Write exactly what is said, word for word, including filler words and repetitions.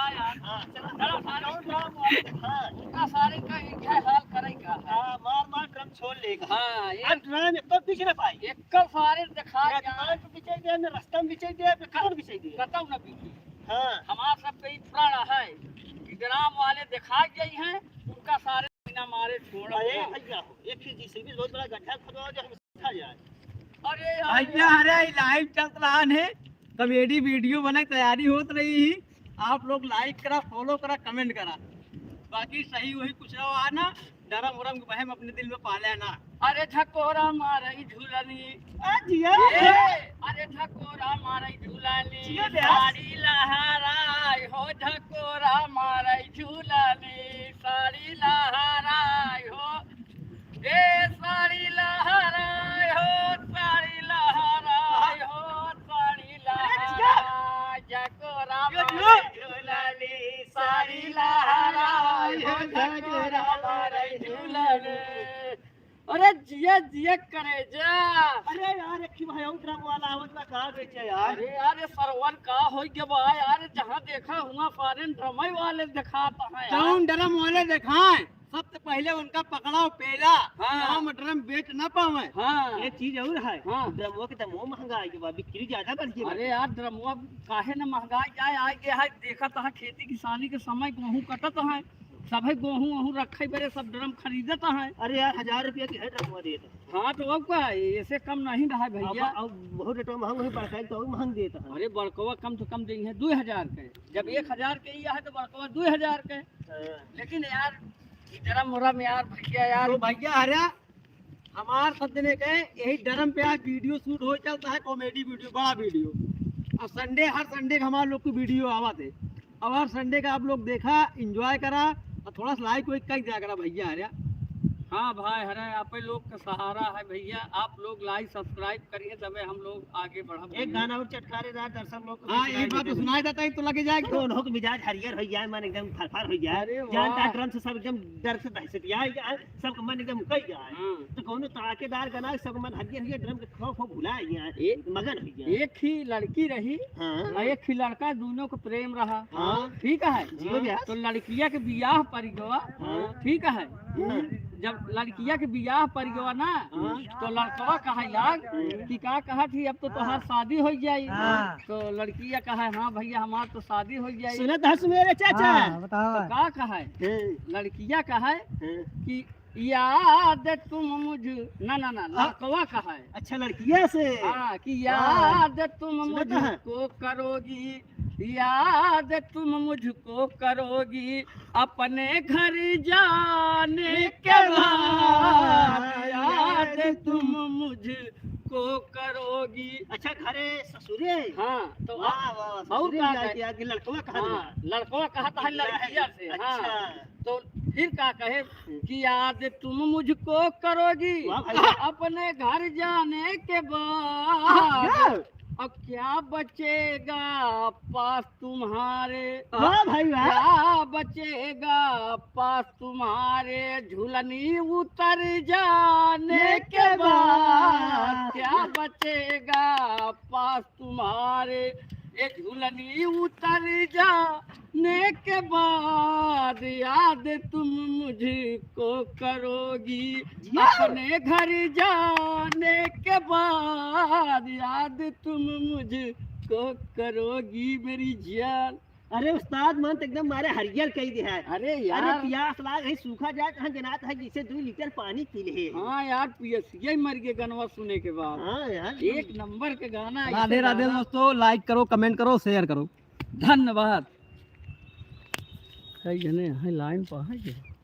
हाँ, चला, चला, सारे कौन राम वाले दिखा? उनका सारे का एक है हाल करे का है। हाँ, मार, मार ड्रम छोड़ लेगा। हाँ, ये अब ड्रम एक तो पीछे ना पाई। एक तो सारे दिखा ना क्या? दुकान पे पीछे दे, ना रास्ता में पीछे दे, ना कहाँ पीछे दे। बताओ ना पीछे। हाँ। हमार सब पे ही फुराड़ा है कि ड्रम वाले दिखा गई हैं, उनका सारे बिना मारे छोड़ अरे दिया। भैया, एक ही जी से भी बहुत बड़ा गड्ढा खुदवा दे, हम खा जाए। अरे यार। भैया, अरे, लाइव चलत रहन है, कॉमेडी वीडियो बने तैयारी होत रही ही। आप लोग लाइक करा, फॉलो करा, कमेंट करा, बाकी सही वही कुछ रहो आ ना, डरम उरम के बहम अपने दिल में पाले ना। अरे झकोरा मारई झूलनी। आ जिया। ए, अरे झकोरा मारई झूलनी। जिया बे। साड़ी लहराई हो झकोरा मारई झूलनी, साड़ी लहराई हो। ए साड़ी लहराए हो, साड़ी लहराए हो, साड़ी अरे जिया। लहराए, जकोरा जिया, जिया। मारे झूलनी, साड़ी लहराए हो, जकोरा मारे झूलनी। अरे जिया, जिया करे जा। अरे यार, एक ही भाई और ड्रम वाला आवत बा, कहाँ गए थे यार? अरे यार, ये सरवन का हो गया बा यार, जहाँ देखा हुआ सारे ड्रम वाले दिखाता है यार। कौन ड्रम वाले दिखाए? सबसे पहले उनका पकड़ाओ पेला, हाँ। हम ड्रम बेच ना पावे। हाँ। एक चीज और है, हाँ। ड्रमवा के दमो महंगा आइ गवा, बिक्री ज्यादा बढ़ गई। अरे यार, ड्रमवा काहे न महंगा जाए, आइ गया है, देखा तो है, खेती किसानी के समय गेहूं कटत है, सभे गेहूं वहूं रखे बरे सब ड्रम खरीदत है। अरे यार, हजार रुपया की है ड्रमवा देत। हाँ, तो अब का, ऐसे कम नहीं रहा भैया। अब, अब बहुत रेटवा महंग है, बड़का तो और महंग देत है। अरे, बड़कवा कम से कम देंगे दो हजार के, जब एक हजार के ही है तो बड़कवा दो हजार के। हाँ। लेकिन यार, ई ड्रम उरम यार, भैया यार। तो भैया, अरे, हमार सब जने के यही ड्रम पे आज वीडियो शूट हो चलता है, कॉमेडी वीडियो, बड़ा वीडियो। अब संडे, हर संडे के हमार लोग की वीडियो आवत है। अब हर संडे का आप लोग देखा, एंजॉय करा और थोड़ा सा लाइक वाइक कर दिया करा भैया, अरे। हाँ भाई, अरे, आप लोग का सहारा है भैया, आप लोग लाइक सब्सक्राइब करिए, तबे हम लोग आगे बढ़ब एक भैया। गाना और चटकारेदार दर्शक लोग को हाँ, सुनाई एक बात तो देते हैं। सुनाई देता है तो लगे जाए तो उन्हों के मिजाज हरियर हो जाए, मन एकदम फरफर हो जाए। अरे जानता है वाह। ड्रम से सब एकदम डर से दहशत जाए, सबके मन एकदम उकई जाए। हाँ। तो कौनो तड़ाकेदार गाना, सबके मन हरियर हरियर ड्रम के खौफ हो भुला जाए, ए-, मगन हो जाए। एक ही लड़की रही हाँ। और एक ही लड़का, दोनों को प्रेम रहा। हाँ। ठीक है? जियो भैया। तो लड़किया के बियाह पड़ गवा। हाँ। ठीक है? हाँ। जब लड़किया के बियाह पड़ गवा ना, हाँ। तो लड़कवा कहा लाग कि का कहत ही, अब तो तोहार हाँ। शादी हो जाई। हाँ। तो लड़किया कहा, हाँ भैया, हमार तो शादी हो जाई। सुनत हस मेरे चाचा। हाँ, बताओ। तो का कहा? हम्म। लड़किया कहा हम्म। कि याद तुम मुझ-, ना, ना, ना, हाँ। लड़कवा कहा है। अच्छा, लड़किया से? हाँ, कि हाँ। याद तुम सुनत है? मुझको करोगी, याद तुम मुझको करोगी, अपने घर जाने के बाद याद तुम मुझको करोगी। अच्छा, घरे ससुरे? हाँ, तो वाह, वाह, वाह, और ससुरे का जाके कहे? आगे लड़कवा कहा हाँ, था? लड़कवा कहा था लड़किया से, हाँ। अच्छा। तो फिर का कहे हम्म। कि याद तुम मुझको करोगी वाह भाई वाह। अपने घर जाने के बाद। हाँ। अब क्या बचेगा पास तुम्हारे? वाह भाई वाह। क्या बचेगा पास तुम्हारे? झुलनी उतर जाने के बाद क्या बचेगा पास तुम्हारे? ये झुलनी उतर जाने के बाद याद तुम मुझको करोगी। जिया। अपने घर जाने के बाद याद तुम मुझको करोगी मेरी जान। अरे उस्ताद, मन तो एकदम मारे हरियर कई दे है। अरे यार। अरे प्यास लाग है, सूखा जाए, कहाँ जनात है, जैसे दो लीटर पानी पी ले। हाँ यार, पियसिया ही मर गए गनवा सुने के बाद। हाँ यार। एक नंबर के गाना है, राधे राधे दोस्तों, लाइक करो, कमेंट करो, शेयर करो। धन्यवाद। कई जने हैं लाइन पर, है क्या?